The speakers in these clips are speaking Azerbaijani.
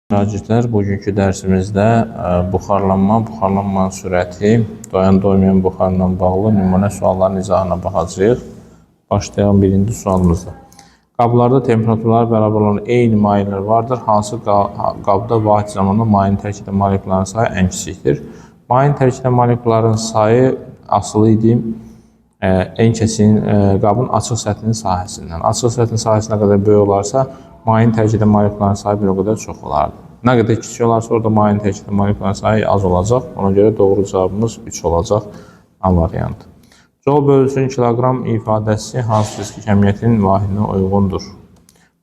Şagirdlər, bugünkü dərsimizdə buxarlanma, buxarlanmanın sürəti, doyan doymayan buxarla bağlı nümunə sualların izahına baxacağıq. Başlayalım birinci sualımızda. Qablarda temperaturlar bərabər olan eyni mayelər vardır. Hansı qabda vahid zamanda mayenin tərk edən molekulların sayı ən kiçikdir? Mayenin tərk edən molekulların sayı asılı idi en kəsiyin qabın açıq səthinin sahəsindən. Açıq səthin sahəsi nə qədər böyük olarsa, mayenin tərk edən molekulların sayı bir o qədər çox olardı. Nə qədər kiçik olarsa, orada mayenin tərk edən molekulların sayı az olacaq. Ona görə doğru cavabımız 3 olacaq A variantı. Joule bölünsün kiloqram ifadəsi hansı fiziki kəmiyyətin vahidinə uyğundur?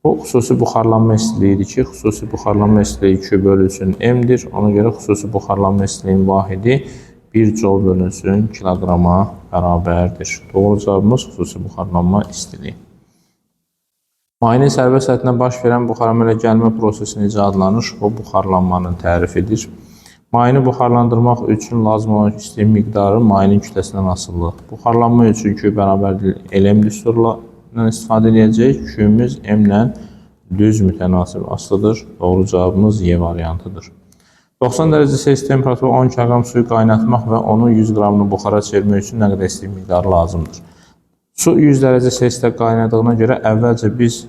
Bu xüsusi buxarlanma istiliyidir ki, xüsusi buxarlanma istiliyi Q bölünsün M-dir. Ona görə xüsusi buxarlanma istiliyinin vahidi 1 joule bölünsün kiloqrama bərabərdir. Doğru cavabımız xüsusi buxarlanma istiliyi. Mayenin sərbəst səthinə baş verən buxar əmələ gəlmə prosesi necə adlanır? Bu buxarlanmanın tərifidir. Mayeni buxarlandırmaq üçün lazım olan istilik miqdarı mayenin kütləsindən asılıdır. Buxarlanma üçün Q bərabərdir LM düsturundan istifadə edəcəyik. Q-miz M ilə düz mütənasib asılıdır. Doğru cavabımız Y variantıdır. 90 dərəcə Selsi temperaturda 10 kq suyu qaynatmaq və onun 100 qramını buxara çevirmək üçün nə qədər istilik miqdarı lazımdır? Su 100 dərəcə Selsidə qaynadığına görə əvvəlcə biz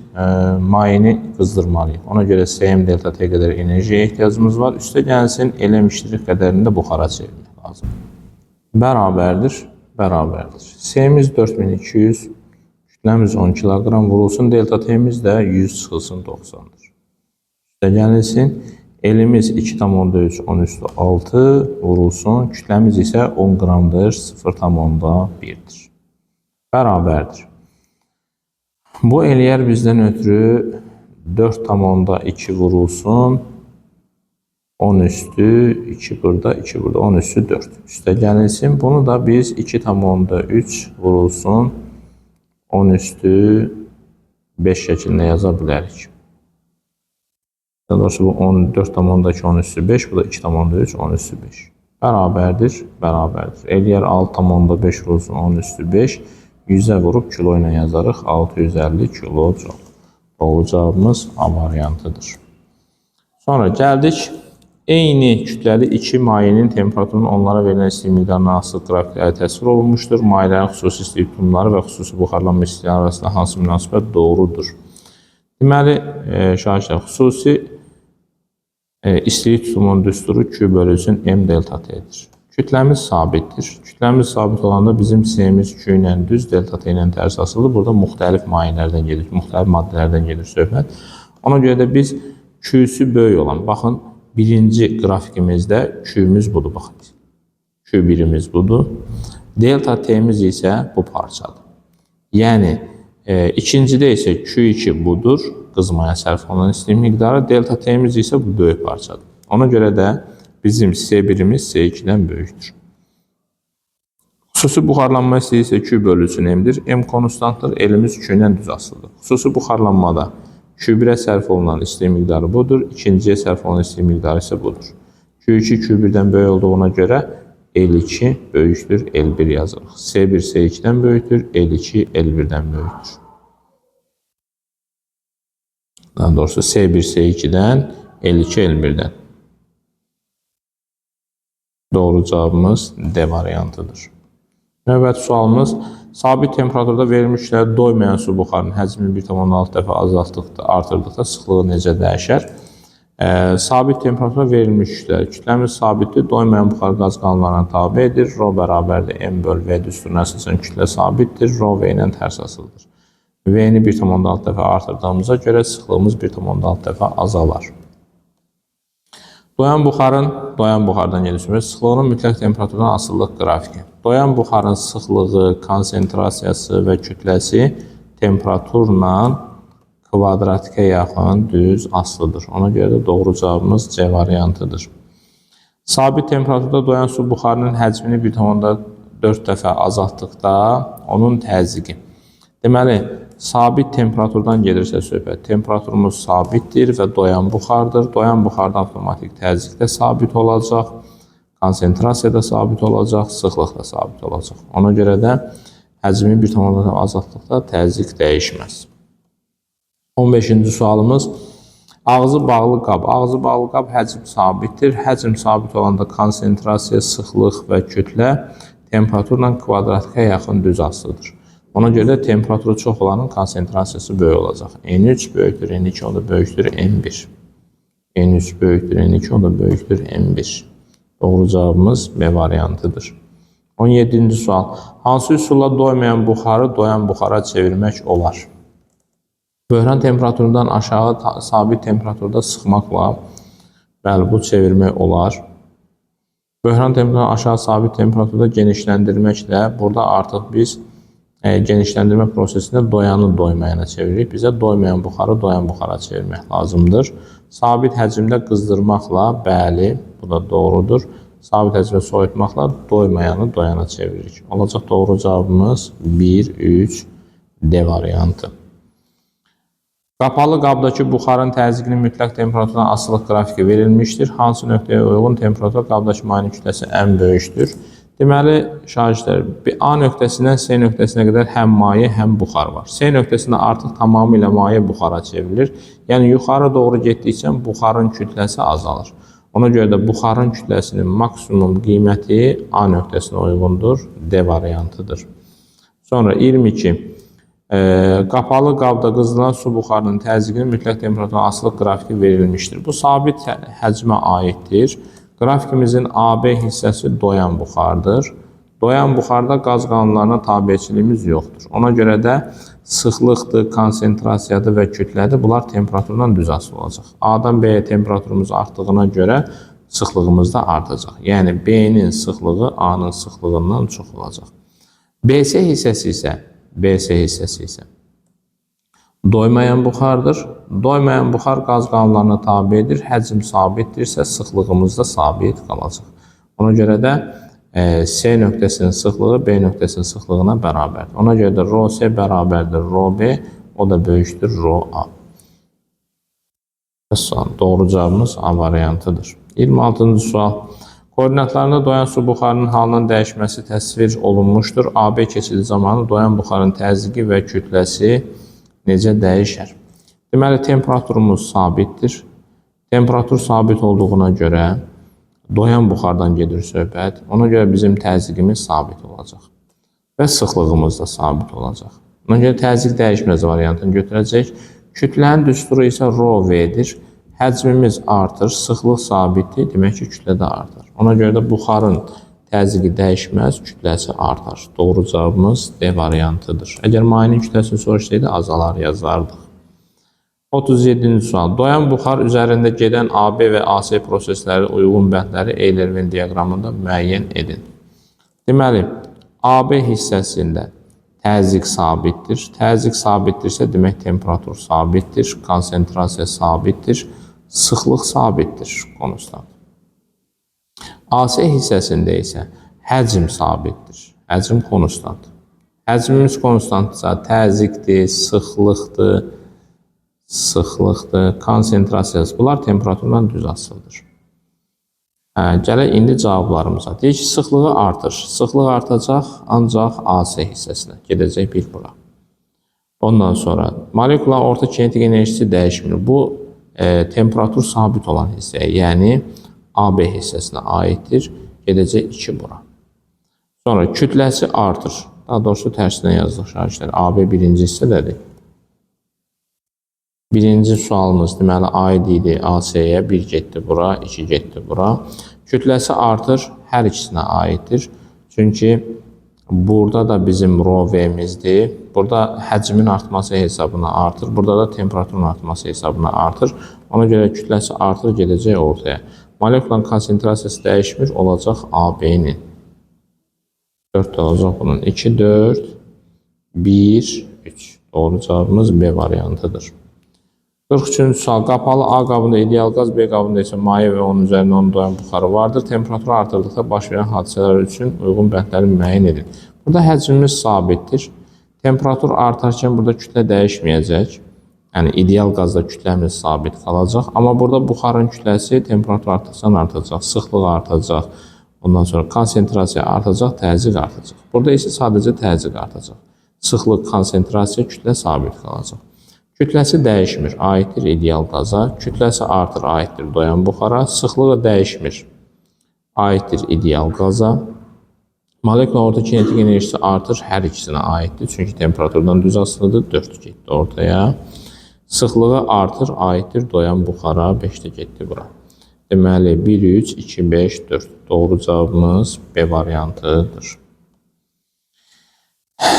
mayeni qızdırmalıyıq. Ona görə Cm delta T qədər enerjiyə ehtiyacımız var. Üstə gəlsin LM ştrix qədərini də buxara çevirmək lazımdır. Bərabərdir, bərabərdir. S-miz 4200, kütləmiz 10 kiloqram vurulsun, delta T-miz də 100 çıxılsın 90-dır. Üstə gəlsin, L-imiz 2,3 10 üstü 6 vurulsun, kütləmiz isə 10 qramdır, 0,1-dir. Bərabərdir. Bu eləyər bizdən ötürü 4,2 vurulsun, 10 üstü 2 burada, 2 burada, 10 üstü 4. Üstə gəlinsin. Bunu da biz 2,3 vurulsun, 10 üstü 5 şəklində yaza bilərik. Daha doğrusu bu 4,2 10 üstü 5, bu da 2,3 10 üstü 5. Bərabərdir, bərabərdir. Eləyər 6,5 vurulsun 10 üstü 5. 100-ə vurub kilo ilə yazarıq. 650 kilo joule. Doğru cavabımız A variantıdır. Sonra gəldik. Eyni kütləli iki mayenin temperaturunun onlara verilən istilik miqdarına asılı qrafikləri təsvir olunmuşdur. Mayələrin xüsusi istilik tutumları və xüsusi buxarlanma istiliyi arasında hansı münasibət doğrudur? Deməli, şagirdlər, xüsusi istilik tutumunun düsturu Q bölünsün M delta T-dir. Kütləmiz sabitdir. Kütləmiz sabit olanda bizim S-miz Q ilə düz, delta T ilə tərs asılıdır. Burada müxtəlif mayelərdən gedir, müxtəlif maddələrdən gedir söhbət. Ona görə də biz Q-sü böyük olan, baxın, birinci qrafikimizdə Q-miz budur, baxın. Q1-imiz budur. Delta T-miz isə bu parçadır. Yəni, ikincidə isə Q2 budur, qızmaya sərf olunan istilik miqdarı, delta T-miz isə bu böyük parçadır. Ona görə də bizim S1-imiz S2-dən böyükdür. Xüsusi buxarlanma istiliyi isə Q bölünsün M-dir. M konstantdır, L-imiz Q ilə düz asılıdır. Xüsusi buxarlanmada Q1-ə sərf olunan istilik miqdarı budur, ikinciyə sərf olunan istilik miqdarı isə budur. Q2 Q1-dən böyük olduğuna görə L2 böyükdür, L1 yazırıq. S1 S2-dən böyükdür, L2 L1-dən böyükdür. Daha doğrusu S1 S2-dən, L2 L1-dən. Doğru cavabımız D variantıdır. Növbəti sualımız, sabit temperaturda verilmiş kütlədə doymayan su buxarının həcmini 1,6 dəfə azaltdıqda, artırdıqda sıxlığı necə dəyişər? Sabit temperaturda verilmiş kütlə, kütləmiz sabitdir, doymayan buxar qaz qanunlarına tabedir. Rho bərabərdir M böl V düsturuna əsasən kütlə sabitdir, Rho V ilə tərs asılıdır. V-ni 1,6 dəfə artırdığımıza görə sıxlığımız 1,6 dəfə azalar. Doyan buxardan gedir söhbət, sıxlığının mütləq temperaturdan asılılıq qrafiki. Doyan buxarın sıxlığı, konsentrasiyası və kütləsi temperaturla kvadratikə yaxın düz asılıdır. Ona görə də doğru cavabımız C variantıdır. Sabit temperaturda doyan su buxarının həcmini 1,4 dəfə azaltdıqda onun təzyiqi. Deməli, sabit temperaturdan gedirsə söhbət, temperaturumuz sabitdir və doyan buxardır. Doyan buxarda avtomatik təzyiq də sabit olacaq, konsentrasiya da sabit olacaq, sıxlıq da sabit olacaq. Ona görə də həcmi 1,4 azaltdıqda təzyiq dəyişməz. 15-ci sualımız, Ağzı bağlı qab. Ağzı bağlı qab həcm sabitdir. Həcm sabit olanda konsentrasiya, sıxlıq və kütlə temperaturla kvadratikə yaxın düz asılıdır. Ona görə də temperaturu çox olanın konsentrasiyası böyük olacaq. N3 böyükdür N2, o da böyükdür N1. N3 böyükdür N2, o da böyükdür N1. Doğru cavabımız B variantıdır. 17-ci sual. Hansı üsulla doymayan buxarı doyan buxara çevirmək olar? Böhran temperaturundan aşağı sabit temperaturda sıxmaqla, bəli, bu çevirmək olar. Böhran temperaturundan aşağı sabit temperaturda genişləndirməklə burada artıq biz genişləndirmə prosesində doyanı doymayana çeviririk. Bizə doymayan buxarı doyan buxara çevirmək lazımdır. Sabit həcmdə qızdırmaqla, bəli, bu da doğrudur. Sabit həcmdə soyutmaqla doymayanı doyana çeviririk. Olacaq doğru cavabımız 1, 3, D variantı. Qapalı qabdakı buxarın təzyiqinin mütləq temperaturundan asılılıq qrafiki verilmişdir. Hansı nöqtəyə uyğun temperatur qabdakı mayenin kütləsi ən böyükdür? Deməli, şagirdlər, A nöqtəsindən C nöqtəsinə qədər həm maye, həm buxar var. C nöqtəsində artıq tamamilə maye buxara çevrilir. Yəni, yuxarı doğru getdikcə buxarın kütləsi azalır. Ona görə də buxarın kütləsinin maksimum qiyməti A nöqtəsinə uyğundur, D variantıdır. Sonra 22. Qapalı qabda qızdırılan su buxarının təzyiqinin mütləq temperaturundan asılılıq qrafiki verilmişdir. Bu sabit həcmə aiddir. Qrafikimizin AB hissəsi doyan buxardır. Doyan buxarda qaz qanunlarına tabeçiliyimiz yoxdur. Ona görə də sıxlıqdır, konsentrasiyadır və kütlədir. Bunlar temperaturdan düz asılı olacaq. A-dan B-yə temperaturumuz artdığına görə sıxlığımız da artacaq. Yəni B-nin sıxlığı A-nın sıxlığından çox olacaq. BC hissəsi isə doymayan buxardır. Doymayan buxar qaz qanunlarına tabedir. Həcm sabitdirsə, sıxlığımız da sabit qalacaq. Ona görə də C nöqtəsinin sıxlığı B nöqtəsinin sıxlığına bərabərdir. Ona görə də rho C bərabərdir rho B, o da böyükdür rho A. Doğru cavabımız A variantıdır. 26-cı sual. Koordinatlarında doyan su buxarının halının dəyişməsi təsvir olunmuşdur. AB keçidi zamanı doyan buxarın təzyiqi və kütləsi necə dəyişər? Deməli, temperaturumuz sabitdir. Temperatur sabit olduğuna görə doyan buxardan gedir söhbət. Ona görə bizim təzyiqimiz sabit olacaq və sıxlığımız da sabit olacaq. Ona görə təzyiq dəyişməz variantını götürəcək. Kütlənin düsturu isə rho V-dir. Həcmimiz artır, sıxlıq sabitdir, demək ki, kütlə də artar. Ona görə də buxarın təzyiqi dəyişməz, kütləsi artar. Doğru cavabımız D variantıdır. Əgər mayenin kütləsini soruşsaydı, azalar yazardıq. 37-ci sual. Doyan buxar üzərində gedən AB və AC prosesləri uyğun bəndləri Euler-Venn diaqramında müəyyən edin. Deməli, AB hissəsində təzyiq sabitdir. Təzyiq sabitdirsə, demək temperatur sabitdir, konsentrasiya sabitdir, sıxlıq sabitdir, konstant. AC hissəsində isə həcm sabitdir, həcm konstant. Həcmimiz konstantsa təzyiqdir, sıxlıqdır, konsentrasiyası. Bunlar temperaturla düz asılıdır. Gələk indi cavablarımıza. Deyək ki, sıxlığı artır. Sıxlıq artacaq, ancaq AC hissəsinə gedəcək bir bura. Ondan sonra molekulanın orta kinetik enerjisi dəyişmir. Bu temperatur sabit olan hissəyə, yəni AB hissəsinə aiddir. Gedəcək 2 bura. Sonra kütləsi artır. Daha doğrusu tərsinə yazdıq şagirdlər. AB birinci hissədədir. Birinci sualımız deməli aid idi AC-yə. 1 getdi bura, 2 getdi bura. Kütləsi artır, hər ikisinə aiddir. Çünki burada da bizim rho V-mizdir. Burada həcmin artması hesabına artır. Burada da temperaturun artması hesabına artır. Ona görə kütləsi artır, gedəcək ortaya. Molekulanın konsentrasiyası dəyişmir, olacaq AB-nin. 4 olacaq bunun. 2, 4, 1, 3. Doğru cavabımız B variantıdır. 43-cü sual. Qapalı A qabında ideal qaz, B qabında isə maye və onun üzərində onun doyan buxarı vardır. Temperaturu artırdıqda baş verən hadisələr üçün uyğun bəndləri müəyyən edin. Burada həcmimiz sabitdir. Temperatur artarkən burada kütlə dəyişməyəcək. Yəni ideal qazda kütləmiz sabit qalacaq. Amma burada buxarın kütləsi temperatur artdıqca artacaq, sıxlıq artacaq. Ondan sonra konsentrasiya artacaq, təzyiq artacaq. Burada isə sadəcə təzyiq artacaq. Sıxlıq, konsentrasiya, kütlə sabit qalacaq. Kütləsi dəyişmir, aiddir ideal qaza. Kütləsi artır, aiddir doyan buxara. Sıxlığı dəyişmir, aiddir ideal qaza. Molekul orta kinetik enerjisi artır, hər ikisinə aiddir. Çünki temperaturdan düz asılıdır, 4 getdi ortaya. Sıxlığı artır, aiddir doyan buxara, 5 də getdi bura. Deməli, 1, 3, 2, 5, 4. Doğru cavabımız B variantıdır.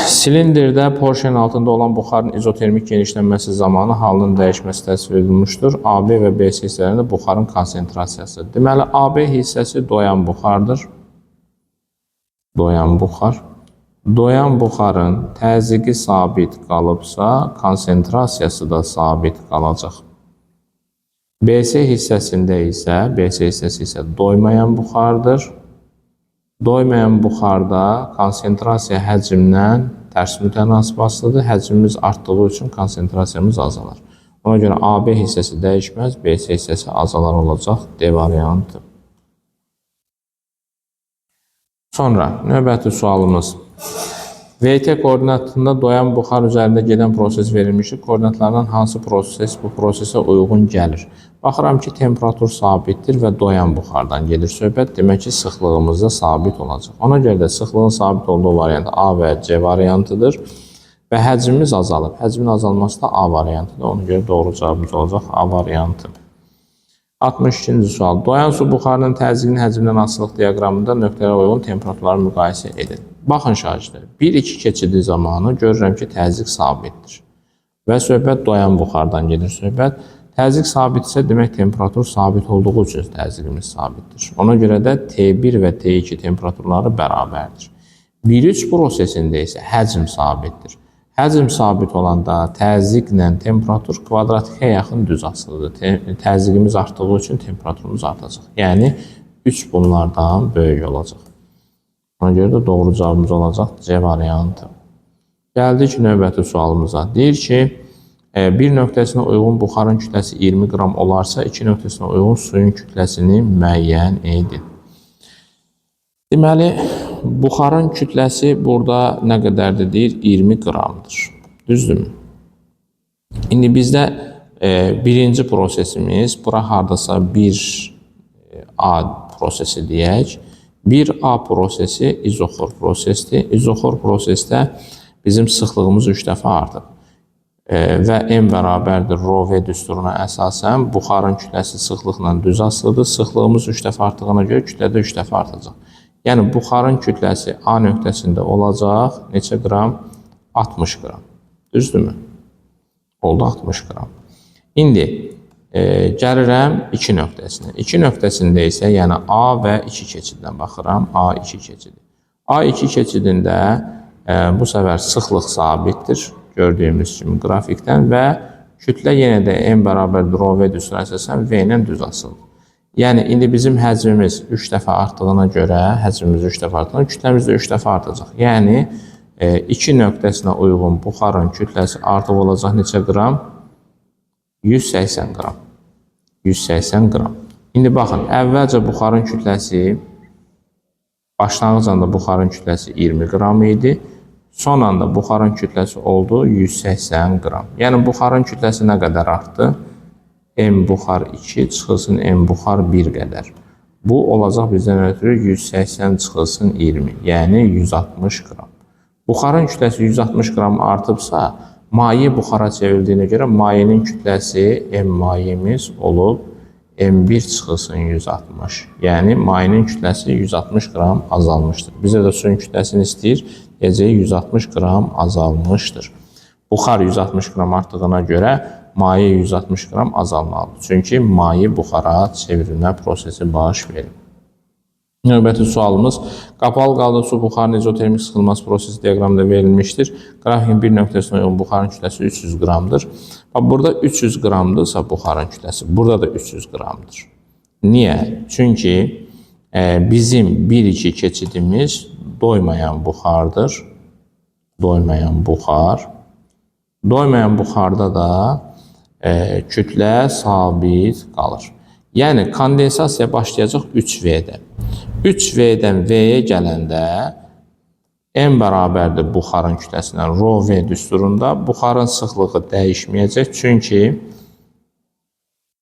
Silindirdə porşenin altında olan buxarın izotermik genişlənməsi zamanı halının dəyişməsi təsvir edilmişdir. AB və BC hissələrində buxarın konsentrasiyası. Deməli, AB hissəsi doyan buxardır. Doyan buxar. Doyan buxarın təzyiqi sabit qalıbsa, konsentrasiyası da sabit qalacaq. BC hissəsində isə, BC hissəsi isə doymayan buxardır. Doymayan buxarda konsentrasiya həcmdən tərs mütənasib asılıdır. Həcmimiz artdığı üçün konsentrasiyamız azalar. Ona görə AB hissəsi dəyişməz, BC hissəsi azalar olacaq. D variantı. Sonra növbəti sualımız. VT koordinatında doyan buxar üzərində gedən proses verilmişdir. Koordinatlardan hansı proses bu prosesə uyğun gəlir? Baxıram ki, temperatur sabitdir və doyan buxardan gedir söhbət. Demək ki, sıxlığımız da sabit olacaq. Ona görə də sıxlığın sabit olduğu variant A və C variantıdır. Və həcmimiz azalıb. Həcmin azalması da A variantıdır. Ona görə doğru cavabımız olacaq A variantı. 62-ci sual. Doyan su buxarının təzyiqinin həcmindən asılılıq diaqramında nöqtələrə uyğun temperaturları müqayisə edin. Baxın şagirdlər, 1-2 keçidi zamanı görürəm ki, təzyiq sabitdir. Və söhbət doyan buxardan gedir söhbət. Təzyiq sabitsə, demək temperatur sabit olduğu üçün təzyiqimiz sabitdir. Ona görə də T1 və T2 temperaturları bərabərdir. 1-3 prosesində isə həcm sabitdir. Həcm sabit olanda təzyiqlə temperatur kvadratikə yaxın düz asılıdır. Təzyiqimiz artdığı üçün temperaturumuz artacaq. Yəni 3 bunlardan böyük olacaq. Ona görə də doğru cavabımız olacaq C variantı. Gəldik növbəti sualımıza. Deyir ki, bir nöqtəsinə uyğun buxarın kütləsi 20 qram olarsa, 2 nöqtəsinə uyğun suyun kütləsini müəyyən edin. Deməli, buxarın kütləsi burada nə qədərdir deyir? 20 qramdır. Düzdürmü? İndi bizdə birinci prosesimiz, bura hardasa 1A prosesi deyək. 1A prosesi izoxor prosesdir. İzoxor prosesdə bizim sıxlığımız 3 dəfə artıb. Və M bərabərdir rho V düsturuna əsasən buxarın kütləsi sıxlıqla düz asılıdır. Sıxlığımız 3 dəfə artdığına görə kütlə də 3 dəfə artacaq. Yəni buxarın kütləsi A nöqtəsində olacaq neçə qram? 60 qram. Düzdürmü? Oldu 60 qram. İndi gəlirəm 2 nöqtəsinə. 2 nöqtəsində isə yəni A və 2 keçidindən baxıram. A2 keçidi. A2 keçidində bu səfər sıxlıq sabitdir. Gördüyümüz kimi qrafikdən və kütlə yenə də M bərabərdir rho V düsturuna əsasən V ilə düz asılıdır. Yəni indi bizim həcmimiz 3 dəfə artdığına görə, həcmimiz 3 dəfə artdığına, kütləmiz də 3 dəfə artacaq. Yəni 2 nöqtəsinə uyğun buxarın kütləsi artıq olacaq neçə qram? 180 qram. 180 qram. İndi baxın, əvvəlcə buxarın kütləsi, başlanğıc anda buxarın kütləsi 20 qram idi. Son anda buxarın kütləsi oldu 180 qram. Yəni buxarın kütləsi nə qədər artdı? M buxar 2 çıxılsın M buxar 1 qədər. Bu olacaq bizdən ötürü 180 çıxılsın 20, yəni 160 qram. Buxarın kütləsi 160 qram artıbsa, maye buxara çevrildiyinə görə mayenin kütləsi M mayemiz olub M1 çıxılsın 160. Yəni mayenin kütləsi 160 qram azalmışdır. Bizə də suyun kütləsini istəyir, deyəcək 160 qram azalmışdır. Buxar 160 qram artdığına görə maye 160 qram azalmalıdır. Çünki maye buxara çevrilmə prosesi baş verir. Növbəti sualımız, qapalı qalda su buxarının izotermik sıxılması prosesi diaqramda verilmişdir. Qrafikin bir nöqtəsinə uyğun buxarın kütləsi 300 qramdır. Bax, burada 300 qramdırsa buxarın kütləsi, burada da 300 qramdır. Niyə? Çünki bizim 1-2 keçidimiz doymayan buxardır. Doymayan buxar. Doymayan buxarda da kütlə sabit qalır. Yəni kondensasiya başlayacaq 3V-də. 3V-dən V-yə gələndə M bərabərdir buxarın kütləsindən rho V düsturunda. Buxarın sıxlığı dəyişməyəcək, çünki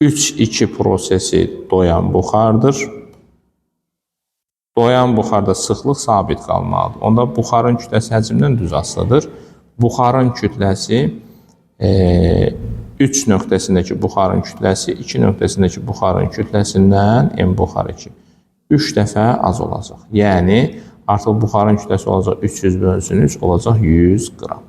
3-2 prosesi doyan buxardır. Doyan buxarda sıxlıq sabit qalmalıdır. Onda buxarın kütləsi həcmdən düz asılıdır. Buxarın kütləsi 3 nöqtəsindəki buxarın kütləsi 2 nöqtəsindəki buxarın kütləsindən M buxar 2 3 dəfə az olacaq. Yəni artıq buxarın kütləsi olacaq 300 bölünsün 3 olacaq 100 qram.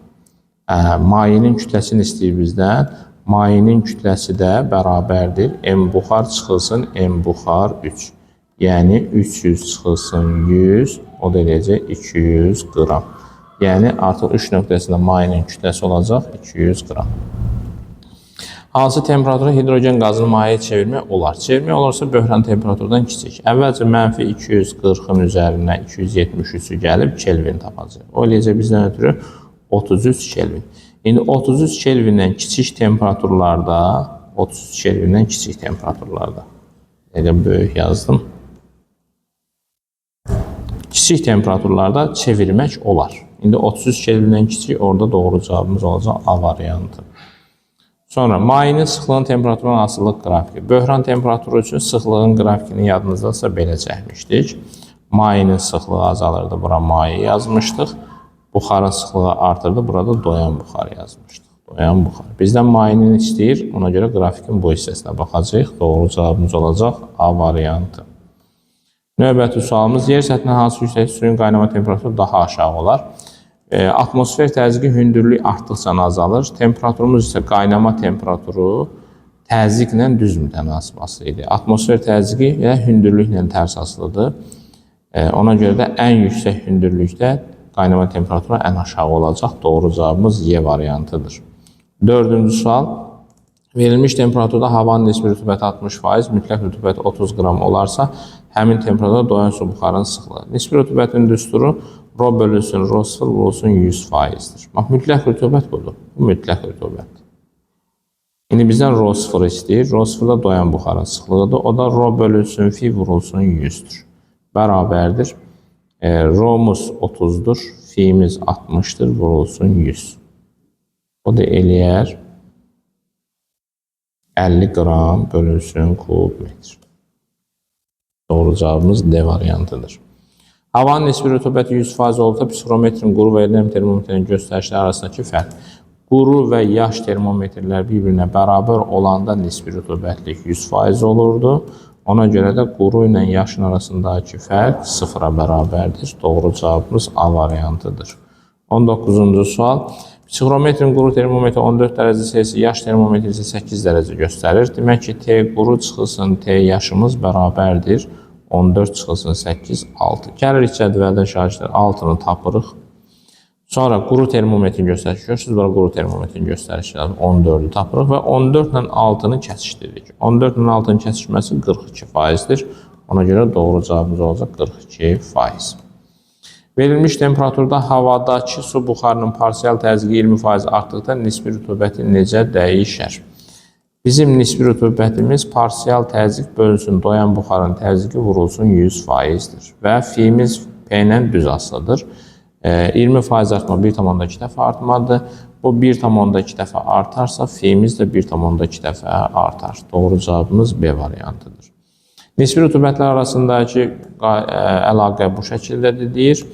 Mayenin kütləsini istəyir bizdən. Mayenin kütləsi də bərabərdir. M buxar çıxılsın M buxar 3. Yəni 300 çıxılsın 100, o da eləyəcək 200 qram. Yəni artıq 3 nöqtəsində mayenin kütləsi olacaq 200 qram. Hansı temperatura hidrogen qazını mayeyə çevirmək olar? Çevirmək olarsa böhran temperaturdan kiçik. Əvvəlcə mənfi 240-ın üzərinə 273-ü gəlib Kelvin tapacaq. O eləyəcək bizdən ötürü 33 Kelvin. İndi 33 Kelvindən kiçik temperaturlarda, 33 Kelvindən kiçik temperaturlarda. Elə böyük yazdım. Kiçik temperaturlarda çevirmək olar. İndi 33 Kelvindən kiçik, orada doğru cavabımız olacaq A variantı. Sonra mayenin sıxlığın temperaturunun asılılıq qrafiki. Böhran temperaturu üçün sıxlığın qrafikini yadınızdadsa belə çəkmişdik. Mayenin sıxlığı azalırdı, bura maye yazmışdıq. Buxarın sıxlığı artırdı, burada doyan buxar yazmışdıq. Doyan buxar. Bizdən mayenin istəyir, ona görə qrafikin bu hissəsinə baxacağıq. Doğru cavabımız olacaq A variantı. Növbəti sualımız, yer səthindən hansı yüksəklik suyun qaynama temperaturu daha aşağı olar? Atmosfer təzyiqi hündürlük artdıqca azalır. Temperaturumuz isə qaynama temperaturu təzyiqlə düz mütənasib asılı idi. Atmosfer təzyiqi və hündürlüklə tərs asılıdır. Ona görə də ən yüksək hündürlükdə qaynama temperaturu ən aşağı olacaq. Doğru cavabımız Y variantıdır. Dördüncü sual. Verilmiş temperaturda havanın nisbi rütubəti 60%, mütləq rütubəti 30 qram olarsa, həmin temperaturda doyan su buxarının sıxlığı. Nisbi rütubətin düsturu rho bölünsün, rho 0 vurulsun 100%-dir. Bax, mütləq rütubət budur. Bu mütləq rütubətdir. İndi bizdən rho 0 istəyir. Rho 0 da doyan buxarın sıxlığıdır. O da rho bölünsün, fi vurulsun 100-dür. Bərabərdir. Rho'muz 30-dur, fi'miz 60-dır, vurulsun 100. O da eləyər 50 qram bölünsün kub metr. Doğru cavabımız D variantıdır. Havanın nisbi rütubəti 100% olduqda psixrometrin quru və nəm termometrin göstərişləri arasındakı fərq. Quru və yaş termometrlər bir-birinə bərabər olanda nisbi rütubətlik 100% olurdu. Ona görə də quru ilə yaşın arasındakı fərq sıfıra bərabərdir. Doğru cavabımız A variantıdır. 19-cu sual. Psixrometrin quru termometri 14 dərəcə Selsi, yaş termometri isə 8 dərəcə göstərir. Demək ki, T quru çıxılsın, T yaşımız bərabərdir. 14 çıxılsın 8, 6. Gəlirik cədvəldən şagirdlər 6-nı tapırıq. Sonra quru termometrin göstərişi. Görürsünüz, bura quru termometrin göstərişi 14-ü tapırıq və 14 ilə 6-nı kəsişdiririk. 14 ilə 6-nın kəsişməsi 42%-dir. Ona görə doğru cavabımız olacaq 42%. Verilmiş temperaturda havadakı su buxarının parsial təzyiqi 20% artdıqda nisbi rütubəti necə dəyişər? Bizim nisbi rütubətimiz parsial təzyiq bölünsün, doyan buxarın təzyiqi vurulsun 100%-dir. Və fi'miz P ilə düz asılıdır. 20% artma 1,2 dəfə artmadır. Bu 1,2 dəfə artarsa, fi'miz də 1,2 dəfə artar. Doğru cavabımız B variantıdır. Nisbi rütubətlər arasındakı əlaqə bu şəkildədir deyir.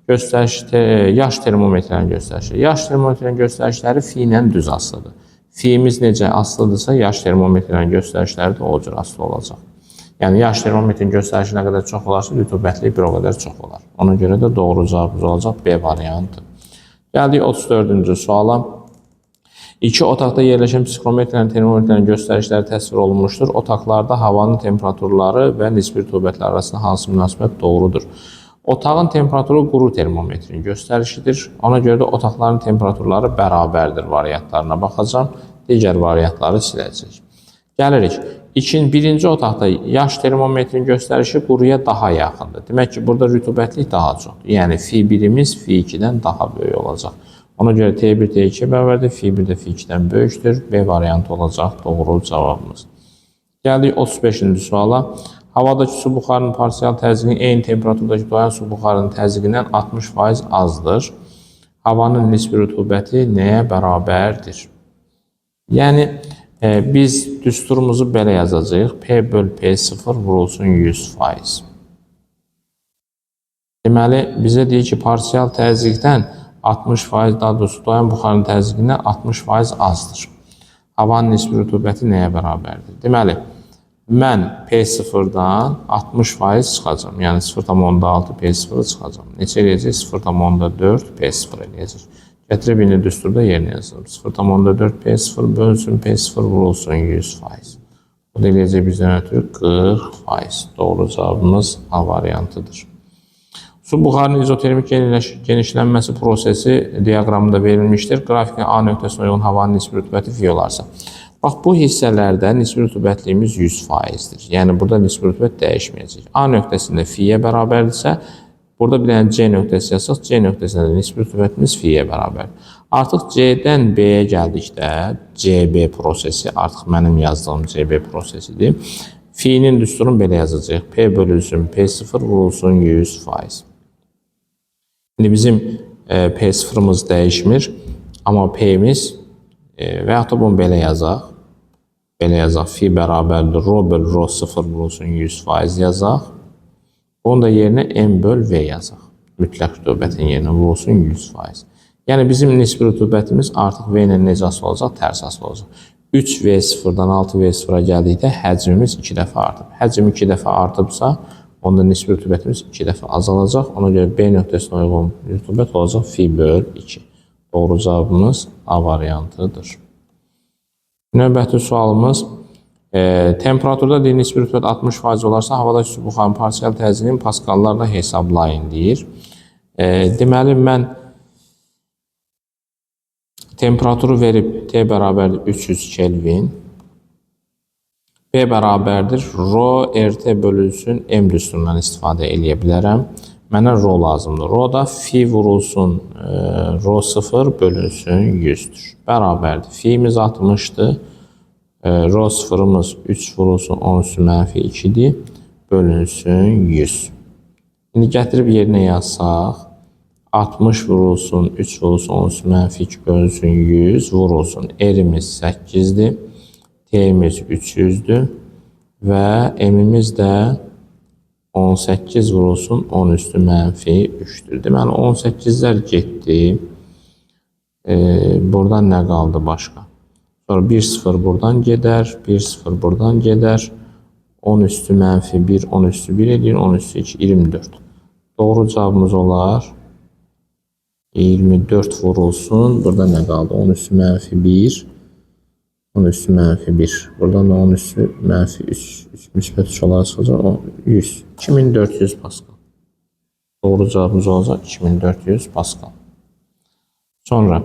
Göstəriş, yaş termometrlərin göstərişi. Yaş termometrlərin göstərişləri fi ilə düz asılıdır. Fi'miz necə asılıdırsa, yaş termometrlərin göstərişləri də o cür asılı olacaq. Yəni, yaş termometrin göstərişi nə qədər çox olarsa, rütubətlik bir o qədər çox olar. Ona görə də doğru cavabımız olacaq B variantı. Gəldik 34-cü suala. İki otaqda yerləşən psixrometrlərin, termometrlərin göstərişləri təsvir olunmuşdur. Otaqlarda havanın temperaturları və nisbi rütubətlər arasında hansı münasibət doğrudur? Otağın temperaturu quru termometrin göstərişidir. Ona görə də otaqların temperaturları bərabərdir variantlarına baxacağam. Digər variantları siləcək. Gəlirik. Birinci otaqda yaş termometrin göstərişi quruya daha yaxındır. Demək ki, burada rütubətlik daha çoxdur. Yəni, fi1-imiz fi2-dən daha böyük olacaq. Ona görə T1 T2 bərabərdir, fi1 də fi2-dən böyükdür. B variantı olacaq doğru cavabımız. Gəldik 35-ci suala. Havadakı su buxarının parsial təzyiqi eyni temperaturdakı doyan su buxarının təzyiqindən 60% azdır. Havanın nisbi rütubəti nəyə bərabərdir? Yəni, biz düsturumuzu belə yazacağıq. P böl P0 vurulsun 100%. Deməli, bizə deyir ki, parsial təzyiqdən 60%, daha doğrusu doyan buxarının təzyiqindən 60% azdır. Havanın nisbi rütubəti nəyə bərabərdir? Deməli, mən P0-dan 60% çıxacam. Yəni 0,6 P0-ı çıxacam. Neçə eləyəcək? 0,4 P0 eləyəcək. Gətirib indi düsturda yerinə yazalım. 0,4 P0 bölünsün P0 vurulsun 100%. Bu da eləyəcək bizdən ötürü 40%. Doğru cavabımız A variantıdır. Su buxarının izotermik genişlənməsi prosesi diaqramında verilmişdir. Qrafikin A nöqtəsinə uyğun havanın nisbi rütubəti fi olarsa. Bax, bu hissələrdə nisbi rütubətliyimiz 100%-dir. Yəni, burada nisbi rütubət dəyişməyəcək. A nöqtəsində fi-yə bərabərdirsə, burada bir dənə C nöqtəsi yazsaq, C nöqtəsində də nisbi rütubətimiz fi-yə bərabərdir. Artıq C-dən B-yə gəldikdə, CB prosesi, artıq mənim yazdığım CB prosesidir. Fi-nin düsturunu belə yazacağıq. P bölünsün P0 vurulsun 100%. İndi bizim P0-ımız dəyişmir, amma P-miz və yaxud da bunu belə yazaq. Belə yazaq, fi bərabərdir, rho böl rho 0 vurulsun 100% yazaq. Bunu da yerinə M böl V yazaq. Mütləq rütubətin yerinə vurulsun 100%. Yəni, bizim nisbi rütubətimiz artıq V ilə necə asılı olacaq? Tərs asılı olacaq. 3V0-dan 6V0-a gəldikdə həcmimiz 2 dəfə artıb. Həcm 2 dəfə artıbsa, onda nisbi rütubətimiz 2 dəfə azalacaq. Ona görə B nöqtəsinə uyğun rütubət olacaq fi böl 2. Doğru cavabımız A variantıdır. Növbəti sualımız, temperaturda deyir, nisbi rütubət 60% olarsa, havadakı su buxarının parsial təzyiqini paskallarla hesablayın deyir. Deməli, mən temperaturu verib T bərabərdir 300 Kelvin, P bərabərdir rho RT bölünsün M düsturundan istifadə eləyə bilərəm. Mənə rho lazımdır. Rho da fi vurulsun rho 0 bölünsün 100-dür. Bərabərdir. Fi'miz 60-dır. Rho 0-ımız 3 vurulsun 10 üstü mənfi 2-dir. Bölünsün 100. İndi gətirib yerinə yazsaq, 60 vurulsun 3 vurulsun 10 üstü mənfi 2 bölünsün 100 vurulsun. R'imiz 8-dir. T'miz 300-dür. Və M'imiz də 18 vurulsun 10 üstü mənfi 3-dür. Deməli, 18-lər getdi. Buradan nə qaldı başqa? Sonra 1 0 buradan gedər, 1 0 buradan gedər. 10 üstü mənfi 1, 10 üstü 1 edir, 10 üstü 2, 24. Doğru cavabımız olar 24 vurulsun. Burada nə qaldı? 10 üstü mənfi 1, 10 üstü mənfi 1. Buradan da 10 üstü mənfi 3, 3 müsbət 3 olaraq çıxacaq. 100. 2400 Pascal. Doğru cavabımız olacaq 2400 Pascal. Sonra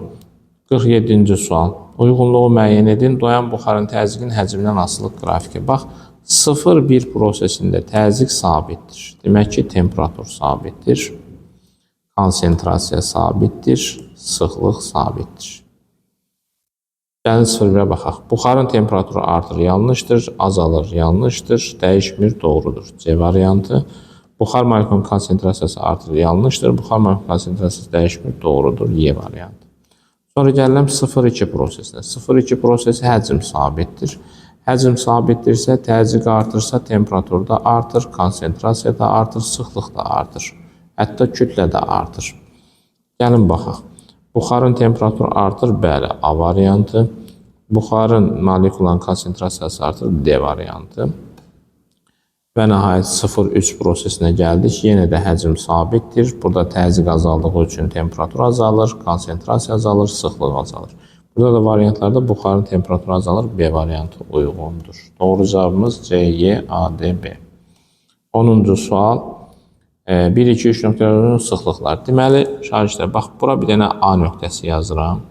47-ci sual. Uyğunluğu müəyyən edin. Doyan buxarın təzyiqin həcmindən asılıq qrafiki. Bax, 0-1 prosesində təzyiq sabitdir. Demək ki, temperatur sabitdir. Konsentrasiya sabitdir. Sıxlıq sabitdir. Gəlin 0-1-ə baxaq. Buxarın temperaturu artır, yanlışdır. Azalır, yanlışdır. Dəyişmir, doğrudur. C variantı. Buxar molekulunun konsentrasiyası artır, yanlışdır. Buxar molekulunun konsentrasiyası dəyişmir, doğrudur. Y variantı. Sonra gəlirəm 0-2 prosesinə. 0-2 prosesi həcm sabitdir. Həcm sabitdirsə, təzyiq artırsa, temperatur da artır, konsentrasiya da artır, sıxlıq da artır. Hətta kütlə də artır. Gəlin baxaq. Buxarın temperaturu artır, bəli, A variantı. Buxarın molekulların konsentrasiyası artır, D variantı. Və nəhayət 0-3 prosesinə gəldik. Yenə də həcm sabitdir. Burada təzyiq azaldığı üçün temperatur azalır, konsentrasiya azalır, sıxlıq azalır. Burada da variantlarda buxarın temperaturu azalır, B variantı uyğundur. Doğru cavabımız C, Y, A, D, B. 10-cu sual. 1, 2, 3 nöqtələrinin sıxlıqlar. Deməli, şagirdlər, bax, bura bir dənə A nöqtəsi yazıram.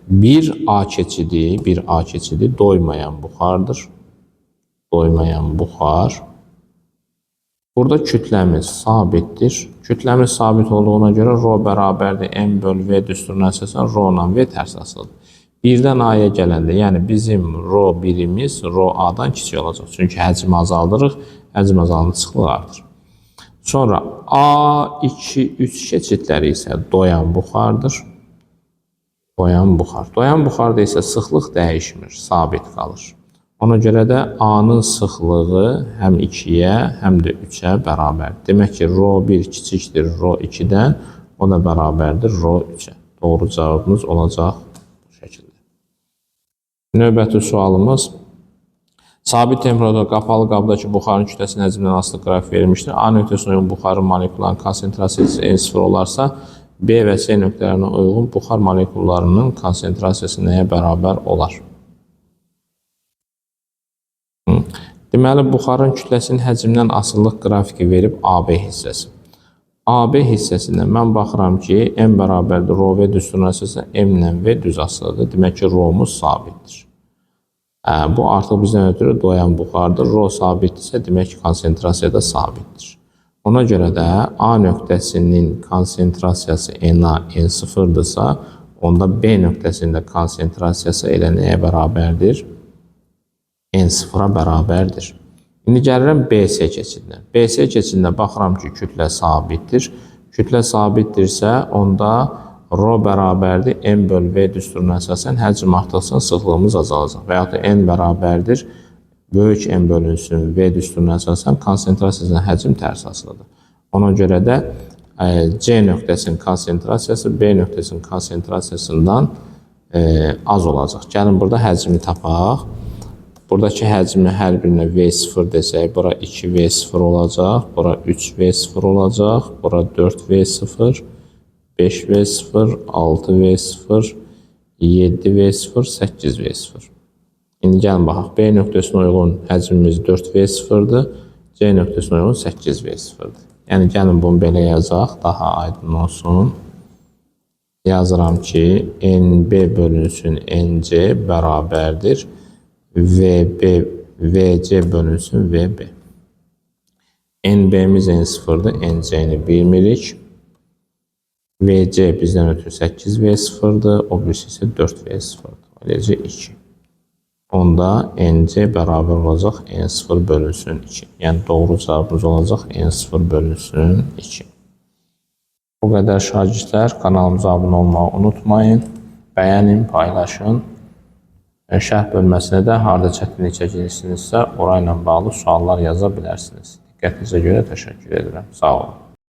Bir A keçidi, bir A keçidi doymayan buxardır. Doymayan buxar. Burada kütləmiz sabitdir. Kütləmiz sabit olduğuna görə rho bərabərdir M böl V düsturuna əsasən rho ilə V tərs asılıdır. 1-dən A-ya gələndə, yəni bizim ro 1-imiz ro A-dan kiçik olacaq. Çünki həcmi azaldırıq, həcm azalanda sıxlıq artır. Sonra A, 2, 3 keçidləri isə doyan buxardır. Doyan buxar. Doyan buxarda isə sıxlıq dəyişmir, sabit qalır. Ona görə də A-nın sıxlığı həm 2-yə, həm də 3-ə bərabərdir. Demək ki, ro 1 kiçikdir ro 2-dən, o da bərabərdir ro 3-ə. Doğru cavabımız olacaq bu şəkildə. Növbəti sualımız. Sabit temperaturda qapalı qabdakı buxarın kütləsinin həcmindən asılı qrafik verilmişdir. A nöqtəsinə uyğun buxarın molekullarının konsentrasiyası N0 olarsa, B və C nöqtələrinə uyğun buxar molekullarının konsentrasiyası nəyə bərabər olar? Deməli, buxarın kütləsinin həcmindən asılılıq qrafiki verib AB hissəsi. AB hissəsində mən baxıram ki, M bərabərdir rho V düsturuna əsasən M ilə V düz asılıdır. Demək ki, rho-muz sabitdir. Bu artıq bizdən ötürü doyan buxardır. Rho sabitdirsə, demək ki, konsentrasiya da sabitdir. Ona görə də A nöqtəsinin konsentrasiyası Na N0-dırsa, onda B nöqtəsinin də konsentrasiyası elə nəyə bərabərdir? N0-a bərabərdir. İndi gəlirəm BC keçidinə. BC keçidində baxıram ki, kütlə sabitdir. Kütlə sabitdirsə, onda rho bərabərdir M böl V düsturuna əsasən həcm artdıqca sıxlığımız azalacaq. Və yaxud da N bərabərdir böyük M bölünsün V düsturuna əsasən konsentrasiyasının həcm tərs asılıdır. Ona görə də C nöqtəsinin konsentrasiyası B nöqtəsinin konsentrasiyasından az olacaq. Gəlin burada həcmi tapaq. Buradakı həcmi hər birinə V0 desək, bura 2V0 olacaq, bura 3V0 olacaq, bura 4V0, 5V0, 6V0, 7V0, 8V0. İndi gəlin baxaq. B nöqtəsinə uyğun həcmimiz 4V0-dır, C nöqtəsinə uyğun 8V0-dır. Yəni gəlin bunu belə yazaq, daha aydın olsun. Yazıram ki, NB bölünsün NC bərabərdir VB, VC bölünsün VB. NB-miz N0-dır, NC-ni bilmirik. VC bizdən ötürü 8V0-dır, o birisi isə 4V0-dır. Eləcə 2. Onda NC bərabər olacaq N0 bölünsün 2. Yəni doğru cavabımız olacaq N0 bölünsün 2. Bu qədər şagirdlər. Kanalımıza abunə olmağı unutmayın. Bəyənin, paylaşın. Şərh bölməsinə də harda çətinlik çəkirsinizsə, orayla bağlı suallar yaza bilərsiniz. Diqqətinizə görə təşəkkür edirəm. Sağ olun.